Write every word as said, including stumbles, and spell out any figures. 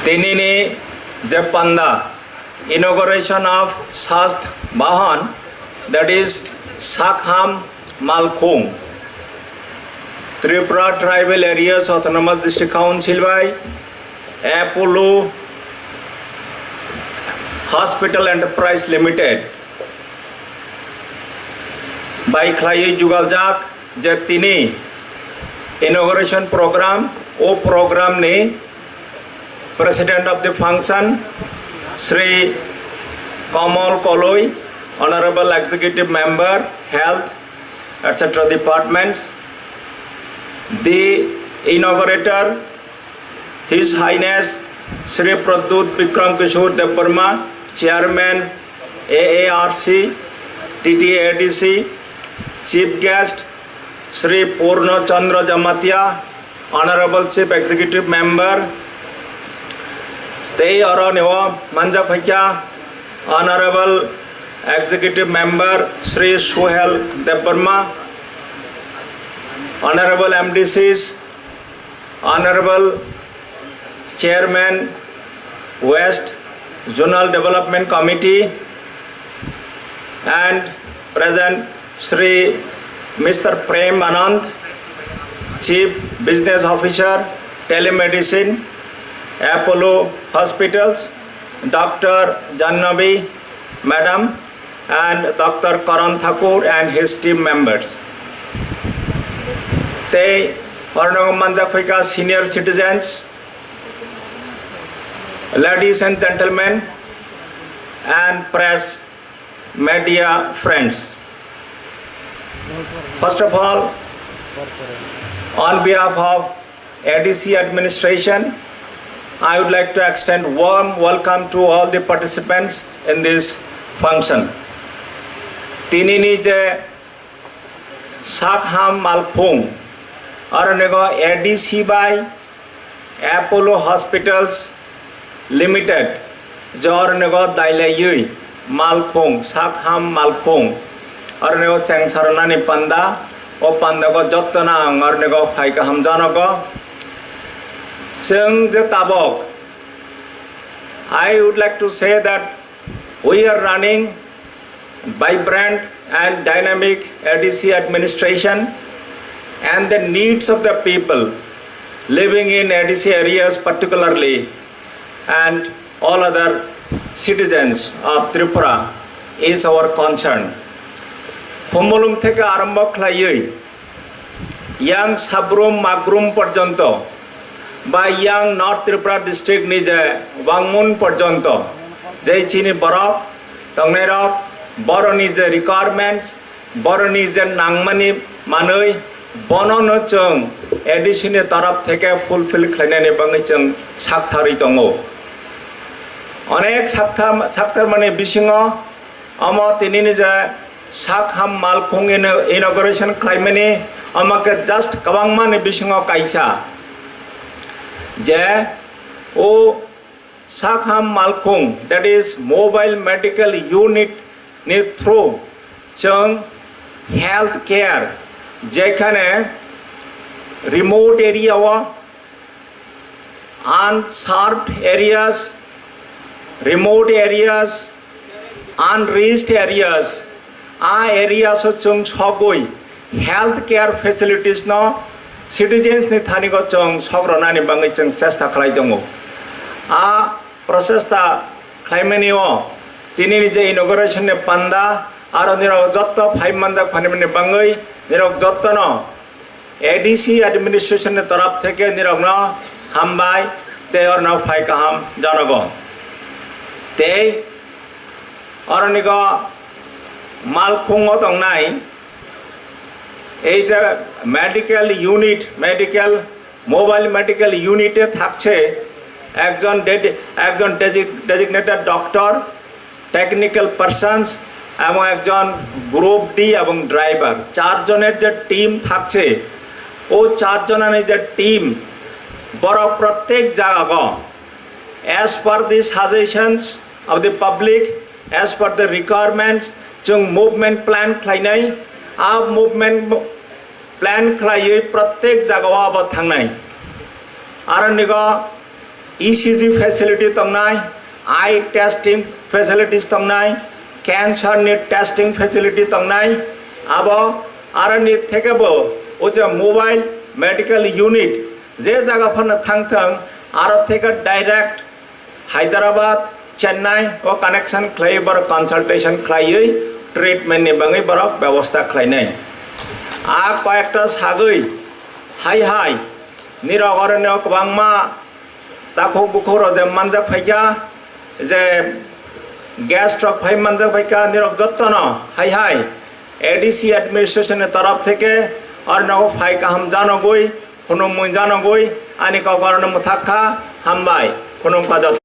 Tinini je panda, inauguration of Sast Bahan, that is Sakham Malkhung, Tripura Tribal Areas Autonomous District Council bai Apollo Hospital Enterprise Limited bai khlaiwi jugaljak je tini inauguration program, o program ni President of the function, Shri Kamal Koloi, Honorable Executive Member, Health, et cetera departments. The inaugurator, His Highness Shri Pradyut Bikram Kishore Debbarma, Chairman A A R C, T T A D C, Chief Guest Shri Purna Chandra Jamatia, Honorable Chief Executive Member, tei oro ni o manjak phaikha Honorable Executive Member Shri Suhel Debbarma, Honorable M D Cs, Honorable Chairman West Zonal Development Committee and present Shri Mister Prem Anand, Chief Business Officer, Telemedicine, Apollo Hospitals, Doctor Jannavi Madam, and Doctor Karan Thakur and his team members. Tei oro no manjak phaikha senior citizens, ladies and gentlemen, and press, media friends. First of all, on behalf of A D C administration, I would like to extend warm welcome to all the participants in this function. Tinini je Sakham Malkhung, aro nego A D C bai Apollo Hospitals Limited, je oro nego dailaiwi Malkhung, Sakham Malkhung, oro nego cheng saronani panda, o panda go jotto no ang oro nego phai kaham janogo. Chwng je tabok, I would like to say that we are running vibrant and dynamic A D C administration and the needs of the people living in A D C areas particularly and all other citizens of Tripura is our concern. Khumulwng theke arombo khlaiwi yang Sabrum Magrum porjonto ba yang North Tripura district ni je Wangmun porjonto je chini borok tongnairok, boroni je requirements, boroni je nangmani manwi, bono no chwng A D C ni torop theke fulfill khlainani bagwi chwng saktharwi tongo. Onek sakthar, saktharmani bisingo omo tinini je Sakham Malkhung ino-, inauguration khlaimani, omo khe just kwbangmani bisingo kaisa je o Sakham Malkhung, that is mobile medical unit ni through chwng health care, jekhane remote area o, unserved areas, remote areas, unreached areas, a areas o chwng sogwi health care facilities no citizens ni thani go chwng sogronani bagwi chwng chesta khlai tongo. A prochesta khlaimani o tinini je inauguration ni panda aro nirok jotto phai manjak phanimani bagwi nirok jotto no A D C administration ni torop theke nirokno hambai tei orno phai kaham janogo. Tei oronigo Malkhungo tongnai ei je medical unit, medical, mobile medical unit e thakse ekjon dedi-, ekjon desi-, designated doctor, technical persons এবং একজন group D এবং ড্রাইভার, চারজনের যে টিম থাকছে, ও চারজনানি যে টিম বড় প্রত্যেক জায়গা as per the suggestions of the public, as per the requirements, chwng movement plan khlainai, a movement plan khlaiwi প্রত্যেক জায়গা o abo thangnai. Aro nigo E C G facility tongnai, eye testing facilities tongnai, cancer ni testing facility tongnai, abo aroni thekebo o je mobile medical unit je jaga phano thangthang, aro theke direct Hyderabad, Chennai o connection khlai borok consultation khlaiwi treatment ni bagwi borok bebosta khlainai. A koyekta sagwi hai hai nirok oroni o kwbangma takhuk bukhuk rok je manjak phaikha, je guest rok phai manjak phaikha, nirok jottono hai hai A D C administration ni torof theke orno phai kaham janogwi, khunumwi janogwi ani kok orno mwthak kha, hambai, khunum kha jotto.